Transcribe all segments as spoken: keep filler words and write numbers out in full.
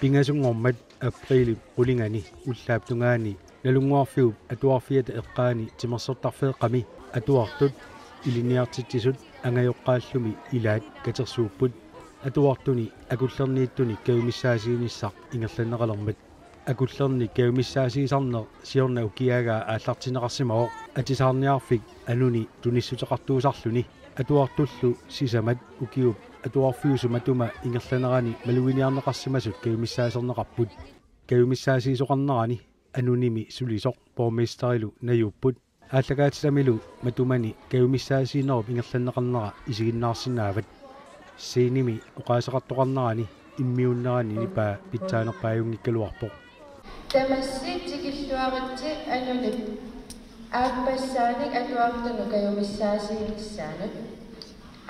Pingasunngormat aprilip qulinganni ullaap tungaani Nalunnguarfiup Atuarfiata eqqaani timersortarfeeqqami atuartut, ilinniartitsisut angajoqqaallumi ilaat katersuupput atuartuni akullerniittuni kajumissaasiinissaq ingerlanneqalermat. Akullernik kajumissaasiisarneq siorna ukiaagaa aallartinneqarsimavoq atisaarniarfik Anuni tunissuteqartuusarluni. Atuartullu sisamat ukiup atuarfiusup matuma ingerlanerani maluginiarneqarsimasut kajumissaaserneqarput. Kajumissaasiisoqarnerani Anunimi sulisoq borgmesterilu najuupput. Aallakaatitamilu matumani kajumissaasiinerup ingerlanneqarnera isiginnaarsinnaavat. Scenemi oqaaseqartoqarnerani immiunnerani nipaa pitsaanerpaajunngikkaluarpoq. Tamassi tikilluaritsi Anunip aappassaanik atuartunut kajumissaasiinissaanut.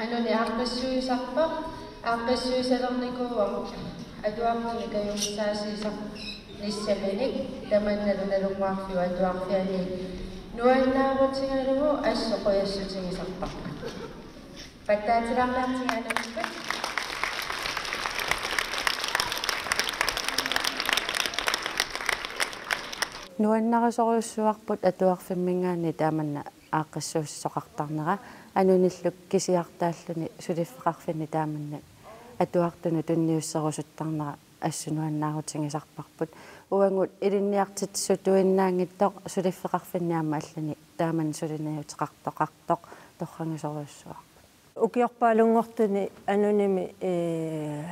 Anuni aaqqissuisarpoq, aaqqissuisalernikuuvoq atuartunut kajumissaasiisarnissaminik, tamannalu Nalunnguarfiup Atuarfiani nuannaarutigalugu assut qujassutigisarparput. Pattaatilaarniartigigaluarput. Nuannarisorujussuarput atuarfimminngaanniit taamanna aaqqissuussisoqartarnera, Anunillu kisiartaalluni suliffeqarfinni taamanna atuartunut tunniusserusuttarnera assut nuannaarutigisarparput. Uagut ilinniartitsisutuinnaanngitsoq suliffeqarfinni aamma allanik taamanna suliniuteqartoqartoq torragisorujussuarput. Ukiorpaalunngortuni Anunimi, ee,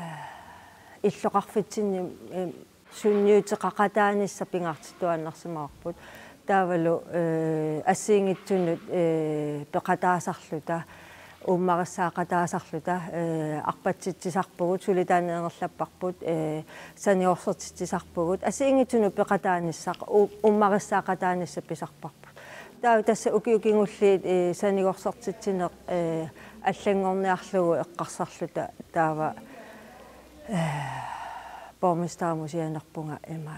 illoqarfitsinni, ee, sunniuteqaqataanissaq pingaartittuaannarsimavarput. Taavalu, ee, assigiinngitsunut, ee, peqataasarluta, uummarissaaqataasarluta, ee, arpatsitsisarpugut, suli taanna ingerlapparput, ee, sanigorsertitsisarpugut, assigiinngitsunut peqataanissaq, u-, uummarissaaqataanissaq pisarparput. Taava tassa ukiut kingulliit, ee, sanigorsertitsineq, ee, allanngorniarlugu eqqarsarluta taava, ee, borgmesterimut sianerpunga ima,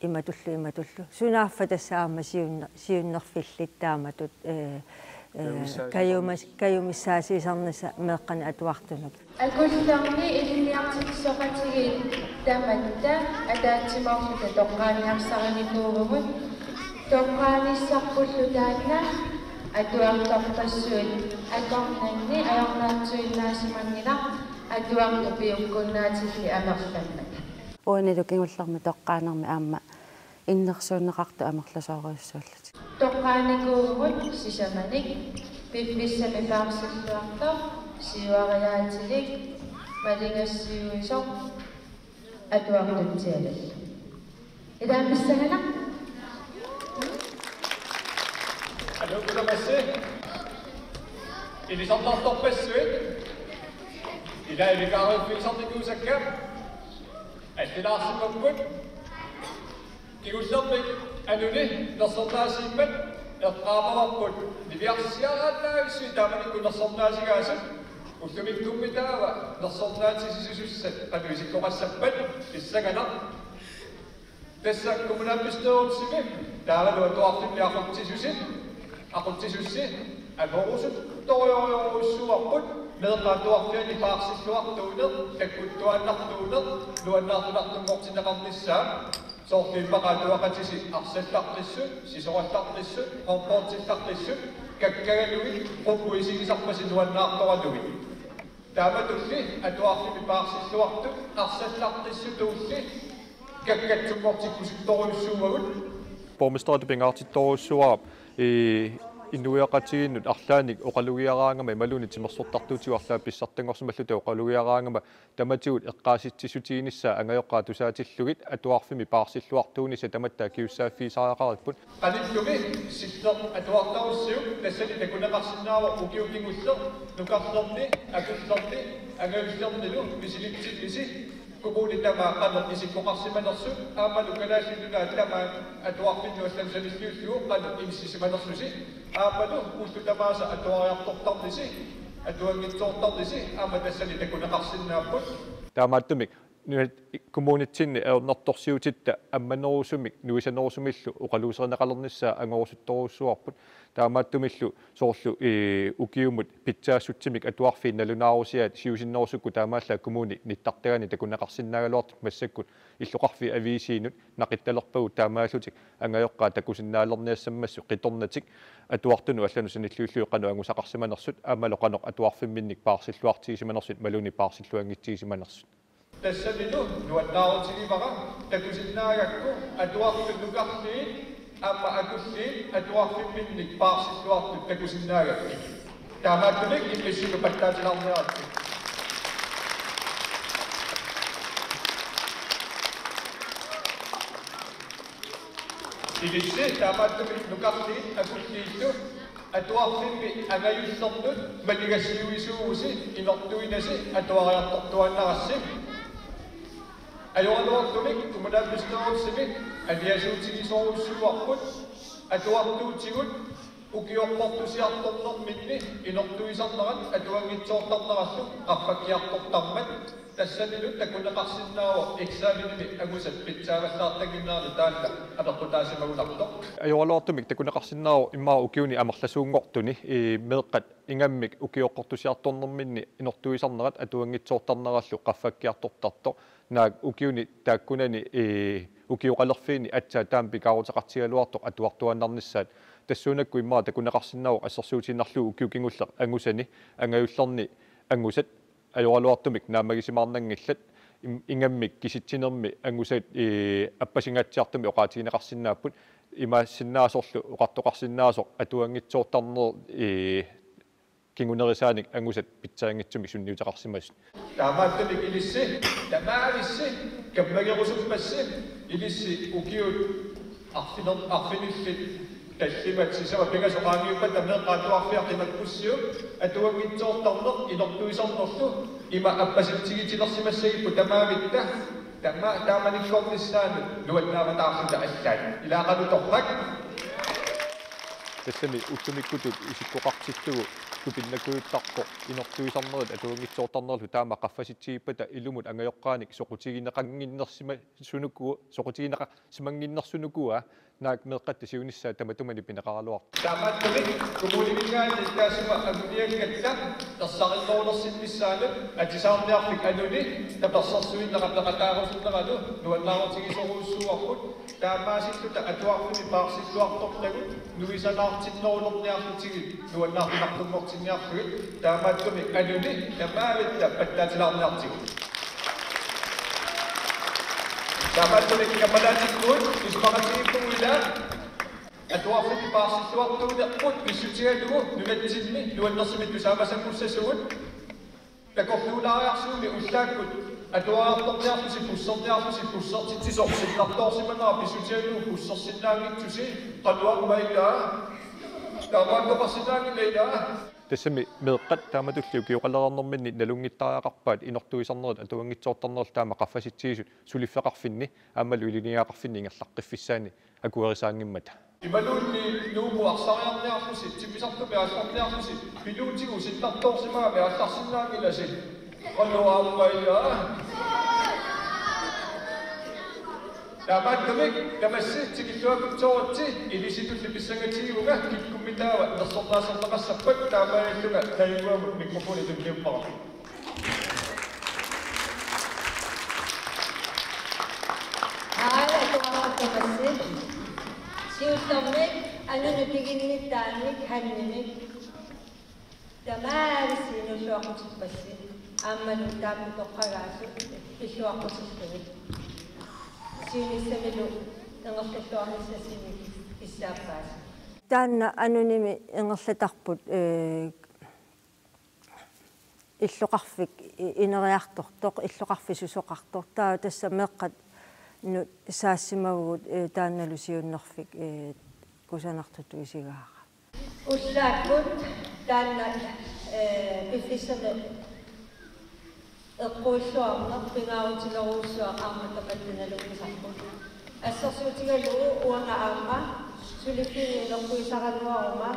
imatullu, imatullu. Sunaaffa tassa aamma siunner-, siunnerfillit taamatut, ee, ee, kajumissaasiisarnissaq, kajumis-, kajumissaasiisarnissaq meeqqanik atuartunut. Akullerni ilinniartitsisoqatigiit tamatta ataatsimoorluta toqqaaniarsarinikuuvugut. Toqqaanissarpullu taanna atuartorpassuit akornanni ajornaatsuinnaasimanngilaq, atuartut piukkunnaatillit amerlammata. Uanilu kingullermi toqqaanermi aamma innersuunneqartut amerlasoorujussuullutik. Toqqaanikuuvugut sisamanik: piffissami paarsilluartoq, siuariaatilik, maligassiuisoq, atuartutsialallu. Ilaa, pissanganaq. Aluu, tamassi. Ilisarnartorpassuit. Ilaa, ilikaaruuffigisarnikuusakka. Allilaarsimapput. Kingullermik Anuni nersornaasiimmat eqqaamavarput niviarsiaraannavissuit taamanikkut nersornaasigaasut, ullumikkut taava nersornaatisisussat qanoq isikkoqassappat pissanganaq. Tassa kommunalbestyrelsimi taavalu atuarfimmi aqutsisusi, aqutsisussi atorujorujussuuarput meeqqat atuarfianni paarsilluartuuneq, takkuttuaannartuuneq, nuannaartunartunngortinneqarnissaa. Soorlu immaqa atuaqatisi arsallartissut, sisorallartissut, håndboldillartissut, kakkagalugit qummut isigisarpasi nuannaartoralugit. Taamatulli atuarfimmi paarsilluartut arsallartissutulli kakkatsunngortikkusuttorujussuuagut. Borgmesteritut pingaartittorujussuuara, ee, inuiaqatigiinnut arlaannik oqalugiaraangama imaluunniit timersortartuutigut arlaat pissartanngorsimalluta oqalugiaraangama tamatigut eqqaasitsissutiginissaa angajoqqaat tusaatillugit atuarfimmi paarsilluartuunissaq tamatta akisussaaffigisariaqaripput. Qanittumi silleq atuartarussiuk tassani takuneqarsinnaavoq ukiut kingulliit nukarlerni, akullerni, angajullernilu misilitsillisi. Kommuni tamaat qanoq isikkoqarsimanersut, aammalu Kalaallit Nunaat tamaat atuarfinnut allanut sanilliullugu qanoq inissisimanersusi, aammalu ullut tamaasa atuariartortarnisi, atuanngitsoortarnisi aamma tassani takuneqarsinnaapput. Taamaattumik Nunatta kommunitsinni ajornartorsiutitta ammanerusumik nuisanerusumillu oqaluuserineqalernissaa angorusuttorujussuuarput. Taamaattumillu soorlu, ee, ukiumut pitsaassutsimik atuarfiit nalunaarusiaat siusinnerusukkut taamaallaat kommuni nittartagaani takuneqarsinnaagaluartut massakkut illoqarfiit aviisiinut naqittalerpagut taamaallutik angajoqqaat takusinnaalerniassammassuk qitornatik atuartunut allanut sanilliullugu qanoq angusaqarsimanersut aammalu qanoq atuarfimminnik paarsilluartigisimanersut imaluunniit paarsilluanngitsigisimanersut. Tassanilu nuannaarutigivara takusinnaagakku atuartut nukarliit aamma akulliit atuarfimminnik paarsilluartut takusinnaagakkit. Taamaattumik immissinnut pattaatilaarniaritsi. Ilissi taamaattumik nukarliit akulliillu atuarfimmi angajullernut manigassiuisuuvusi inortuinasi atuariartortuaannarassi. Ajoraluartumik kommunalbestyrelsimi aliasuutigisorujussuuarput atuartuutigut ukioqqortusiartornerminni inortuisarnerat atuanngitsoortarnerallu qaffakkiartortarmat. Tassanilu takuneqarsinnaavoq eksamenimi angusat pitsaavallaartannginnerani taanna apeqqutaasimagunartoq. Ajoraluartumik takuneqarsinnaavoq immaqa ukiuni amerlasuunngortuni, ee, meeqqat ingammik ukioqqortusiartornerminni inortuisarnerat atuanngitsoortarnerallu qaffakkiartortartoq. Naak ukiuni taakkunani, ee, ukioqalerfiini aatsaat taama pikaaruteqartigigaluartoq atuartuaannarnissaat. Tassuunakkut immaqa takuneqarsinnaavoq assersuutigiinnarlugu ukiut kingulleq angusani angajullerni angusat ajoraluartumik naammagisimaarnanngillat. Im-, ingammik kisitsinermi angusat, ee, appasingaatsiartumik oqaatigineqarsinnaapput. Imaassinnaasorlu oqartoqarsinnaasoq atuanngitsoortarneq, ee, kingunerisaanik angusat pitsaanngitsumik sunniuteqarsimasut. Taamaattumik ilissi tamaavissi kammagerusuppassi ilissi ukiut arfiner-, arfinillit tallimat sisamat pingasut qaangiuppata meeqqat atuarfiat qimakkussiuk atuanngitsoortarneq inortuisarnerlu ima appasitsigitilersimassagipput tamaavitta tama-, taamanikkornissaanut nuannaavataarluta allaat. Ilaa qanoq torrak? Tassami ullumikkutut isikkoqartillugu tupinnakujuttarpoq inortuisarnerit atuanngitsoortarnerlu taama qaffasitsigippata ilumut angajoqqaanik soqutigineqannginnersima-, sunuku-, soqutigineqarsimannginnersunukua naak meeqqatta siunissaat tamatumani pineqaraluartoq. Taamaattumik kommuniminngaanniit taassuma anguniakkatta ersarinnerulersinnissaanut atisaarniarfik Anuni tapersersuineq peqataarusunneralu nuannaarutigisorujussuuarput. Taamaasilluta atuarfimmi paarsilluartortagut nuisalaartinnerulerniarlutigit nuannaartinartunngortinniarlugit. Taamaattumik Anuni tamaavitta pattaatilaarniartigu. Taamaattumik kammalaatikkut isumaqatigiippugut ilaa atuarfimmi paarsilluartuunerput pissutigalugu nunatsinni nuannersumik tusaamasanngussasugut. Takorluulaariarsigumi ullaakkut atuariartorniarlusi busserniarlusi bussertitsisoq sinnartoorsimanera pissutigalugu bussersinnaanngitsusi qanoq aamma ilaa. Taamaattoqarsinnaanngilaq ilaa. Tassami meeqqat taamatulli ukioqalereernerminni nalunngittariaqarpaat inortuisarnerit atuanngitsoortarnerlu taama qaffasitsigisut suliffeqarfinni aammalu ilinniagaqarfinni ingerlaqqiffissaani akuerisaanngimmata. Imaluunniit Nuummut arsariarniarlusi, timmisartumik aallarniarlusi, piluutigut sinnartoorsimagami aallarsinnaanngilasi. Qanoq aamma ilaa. Taamaattumik tamassi tikilluakkutsoorutsi ilisitulli pissangatigivunga kikkummitaava nersornaaserneqassappat taamaalillunga Taiguamut mikrofoni tunniuppara. Aana atuartarpassi. Siullermik Anuni piginnittaannik Hannimik. Tamaavissi inuulluaqqutippassi. Aammalu taama toqqagaasut pilluaqqutillugit. Siunissamilu ingerlalluarnissatsinnut kissaappaasi. Taanna Anunimi ingerlatarput, ee, illoqarfik i-, ineriartortoq, illoqarfik susoqartoq. Taava tassa meeqqannut saassimavugut, ee, taannalu siunnerfik, ee, kusanartutut isigaara. Ullaakkut taanna, ee, piffissami eqquilluarneq pingaarutilerujussuaq aamma tamanna nalunngisarput. Assersuutigalugu uanga aamma suliffigineqquisaraluaruma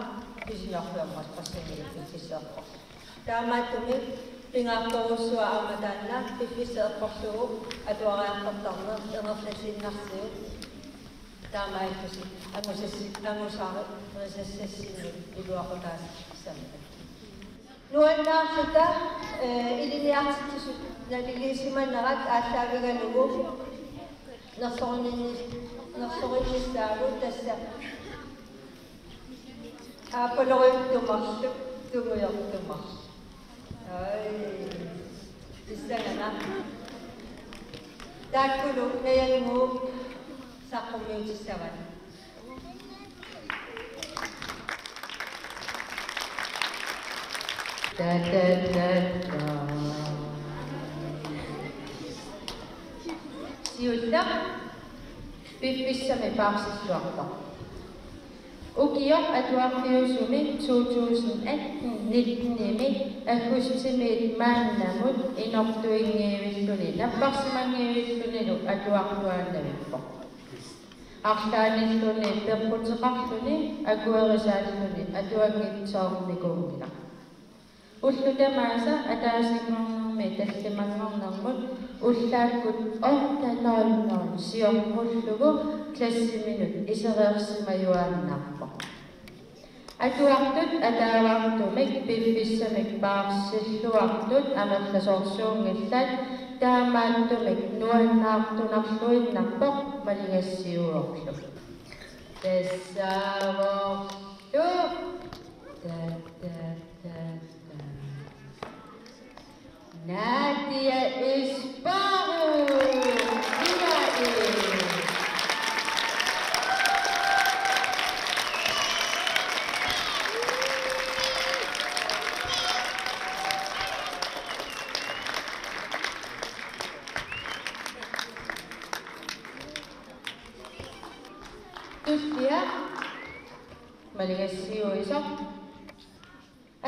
pisiniarfiormat qassanngilaq piffissaq eqqortoq. Taamaattumik Pingaartorujussuaq aamma taanna piffissaq eqqorlugu atuariartortarneq ingerlatsiinnarsiuk. Taamaallusi angusassi-, angusarisassassinnik iluaqutaassammata. Nuannaarluta, eh, ilinniartitsisut naliliisimanerat aallaavigalugu nersorinninni-, nersorinnissaavut tassa aappaloriuttumarluk tungujortumarluk. Ai. Pissanganaq. Taakkulu Najannguup saqqummiutissavat. Ta, ta, ta, ta. Siulleq piffissami paarsilluartoq. Ukioq atuarfiusumi to tusind atten nitten-imi aggustimiit maannamut inortuinngivilluni napparsimanngivilunilu atuartuaannavippoq. Arlaannilluni peqquteqarluni akuerisaalluni atuanngitsoornikuunngilaq. Ullut tamaasa ataasinngornermi tallimanngornermut ullaakkut otte nul nul sioqqullugu klassiminut isereersimajuaannarpoq. Atuartut ataavartumik piffissamik paarsilluartut amerlasoorsuunngillat, taamaattumik nuannaartunarluinnarpoq maligassiuvorlu. Tassaavorlu. Ta, ta, ta, ta. Nadia Isbaru. Nadia. Tullia. Maligassiuisoq.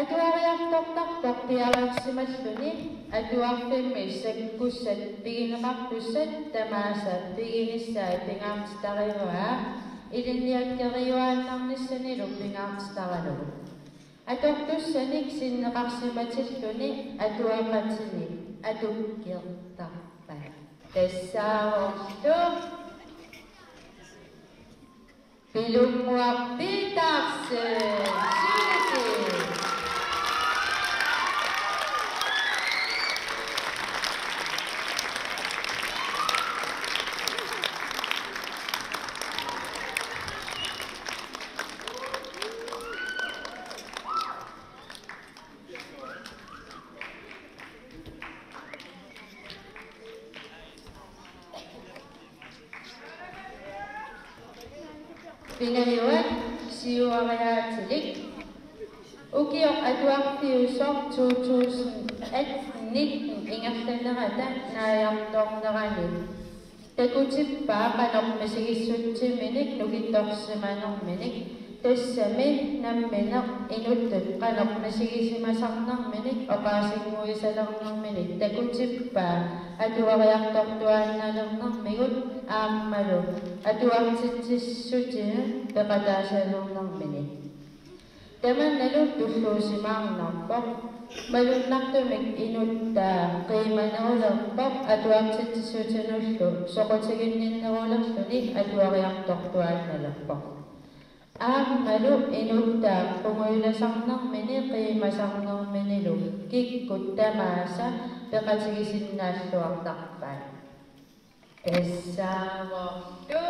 Atuariartortarpoq piareersimalluni atuarfimmi sakkussat pigineqartussat tamaasa piginissaat pingaartitarivaa ilinniakkeriuaannarnissanilu pingaartitaralugu. Atortussanik sinneqarsimatilluni atuaqatini atukkiortarpaat. Tassaavorlu Pilunnguaq Petersen, Sylvie. Pingajuat siuariaatilik. Ukioq atuarfiusoq to tusind atten nitten ingerlanerata naajartornerani takutippaa qanoq misigissutsiminik nukittorsimanerminik, tassami nammineq inuttut qanoq misigisimasarnerminik oqaasinnguisalernerminik takutippaa atuariartortuaannalernermigut aammalu atuartitsissutinut peqataasalernerminik. Tamannalu tulluusimaarnarpoq. Malunnartumik inuttaa qiimanerulerpoq atuartitsissutinullu soqutiginninnerulerluni atuariartortuaannalerpoq. Aammalu inuttaa qungujulaasarnermini qiimasarnerminilu kikkut tamaasa peqatigisinnaalluartarpaat. Tassaavorlu.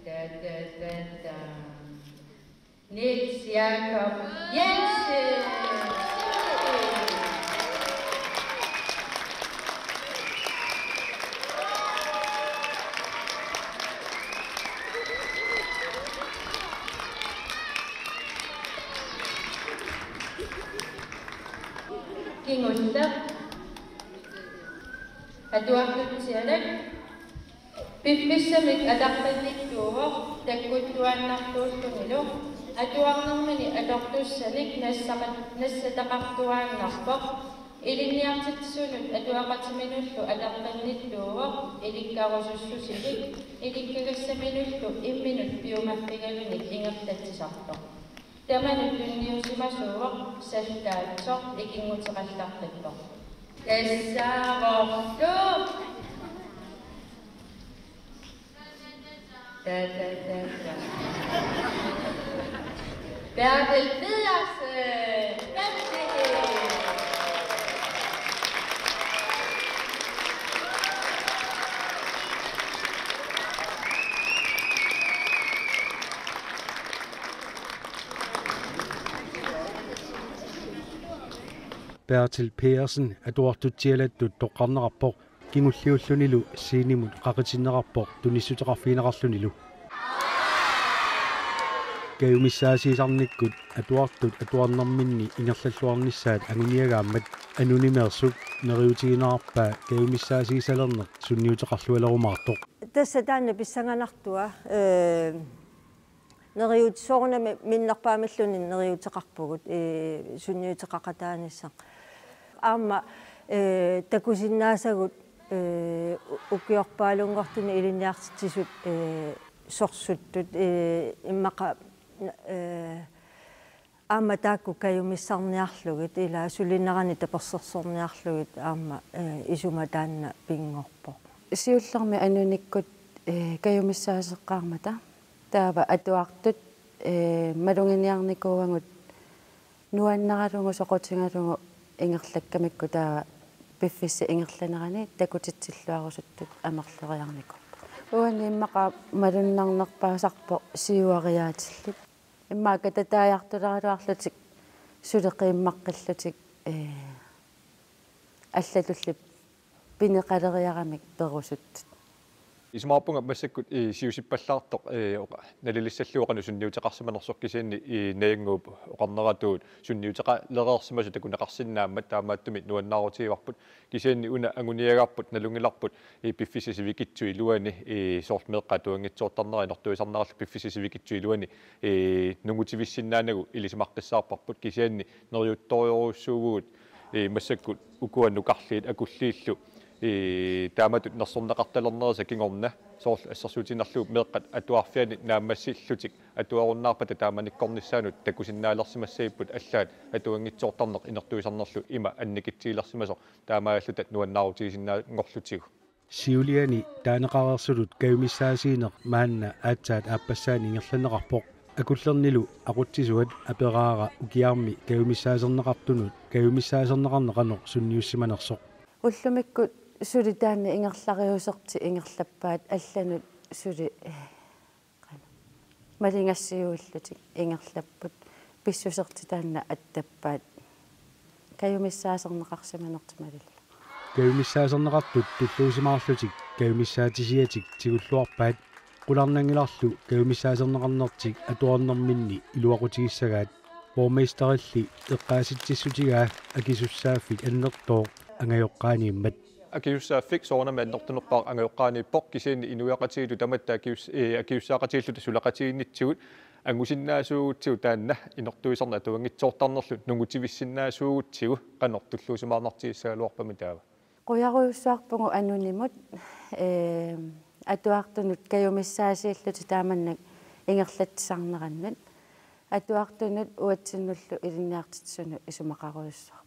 Ta, ta, ta, ta. Niels Jakob Jensen. Kingulleq. Atuartutsialak. Piffissamik ataqqinnittuuvoq takkuttuaannartuullunilu atuarnermini atortussanik nassaqat-, nassataqartuaannarpoq. Ilinniartitsisunut atuaqatiminullu ataqqinnittuuvoq ilikkarusussusilik ilikkagassaminullu imminut piumaffigalunik ingerlatsisartoq. Tamanut tunniusimasuuvoq sallaatsoq ikinnguteqallaqqippoq. Tassaavorlu. Ta, ta, ta, ta. Bertel Pedersen, femogtyve. Bertel Pedersen atuartutsialattut toqqarneqarpoq, kingulliullunilu scenemut qaqitinneqarpoq tunissuteqarfigineqarlunilu. Kajumissaasiisarnikkut atuartut atuarnerminni ingerlalluarnissaat anguniagaammat anunimeersup neriuutigineqarpaa kajumissaasiisalerneq sunniuteqarlualerumaartoq. Tassa taanna pissanganartua, ee, neriuut-, soorunami minnerpaamilluunniit neriuuteqarpugut, ee, sunniuteqaqataanissaq. Aamma, ee, takusinnaasagut, ee, u-, ukiorpaalunngortuni ilinniartitsisut, ee, sorsuttut, ee, immaqa, ee, aamma taakku kajumissarniarlugit, ila sulinerani tapersersorniarlugit aamma, ee, isuma taanna pinngorpoq. Siullermik anunikkut, ee, kajumissaaseqqaarmata. Taava atuartut, ee, maluginiarnikuuagut nuannaralugu soqutigalugu ingerlakkamikku, taava piffissap ingerlanerani takutitsilluarusuttut amerleriarnikuupput. Uani immaqa malunnarnerpaasarpoq siuariaatillit. Immaqa katataajartuleraluarlutik suli qiimmaqqillutik, ee, allatulli pineqaleriaramik perusuttut. Isumaqarpunga massakkut, ee, siusippallaartoq, ee, oqa-, nalilissallugu qanoq sunniuteqarsimanersoq, kisianni, ee, Najanguup oqarneratuut sunniuteqalereersimasut takuneqarsinnaammat, taamaattumik nuannaarutigivarput. Kisianni una anguniagarput nalunngilarput, ee, piffissap sivikitsup iluani, ee, soorlu meeqqat atuanngitsoortarnerat inortuisarnerallu piffissap sivikitsup iluani, ee, nungutivissinnaanagu ilisimaqqissaarparput, kisianni neriuttorujussuuvugut, ee, massakkut ukua nukarliit akulliillu, ee, taamatut nersorneqartalernerisa kingorna, soorlu assersuutigiinnarlugu meeqqat atuarfianni naammassillutik atuarunnaarpata taamanikkornissaanut takusinnaalersimassagipput allaat atuanngitsoortarneq inortuisarnerlu ima annikitsigilersimasoq, taamaalluta nuannaarutigisinnaanngorlutigu. Siuliani taaneqareersutut kajumissaasiineq maanna aatsaat aappassaani ingerlanneqarpoq. Akullernilu aqutsisuat aperaara ukiarmi kajumissaaserneqartunut kajumissaaserneqarneq qanoq sunniussimanersoq. Ullumikkut suli taanna ingerlariusertik ingerlappaat, allanut suli, ee, qanoq, maligassiuillutik ingerlapput, pissusertik taanna attappaat, kajumissaaserneqarsimanertik malillugu. Kajumissaaserneqartut tulluusimaarlutik kajumissaatisiatik tigulluarpaat, qularnanngilarlu kajumissaaserneqarnertik atuarnerminni iluaqutigissagaat. Borgmesterilli eqqaasitsissutigaa akisussaaffik annertooq angajoqqaaniimmat. Akisussaaffik soorunami annertunerpaaq angajoqqaaniippoq, kisianni inuiaqatigiittut tamatta akius-, ee, akisussaaqatigiilluta suleqatigiinnitsigut angusinnaasuugutsigu taanna inortuisarneq atuanngitsoortarnerlu nungutivissinnaasuugutsigu, qanoq tulluusimaarnartigissagaluarpami taava. Qujarujussuarpugut anunimut, ee, atuartunut kajumissaasiillutik taamannak ingerlatsisarnerannut. Atuartunut uatsinnullu ilinniartitsisunut isumaqarujussuarpugut.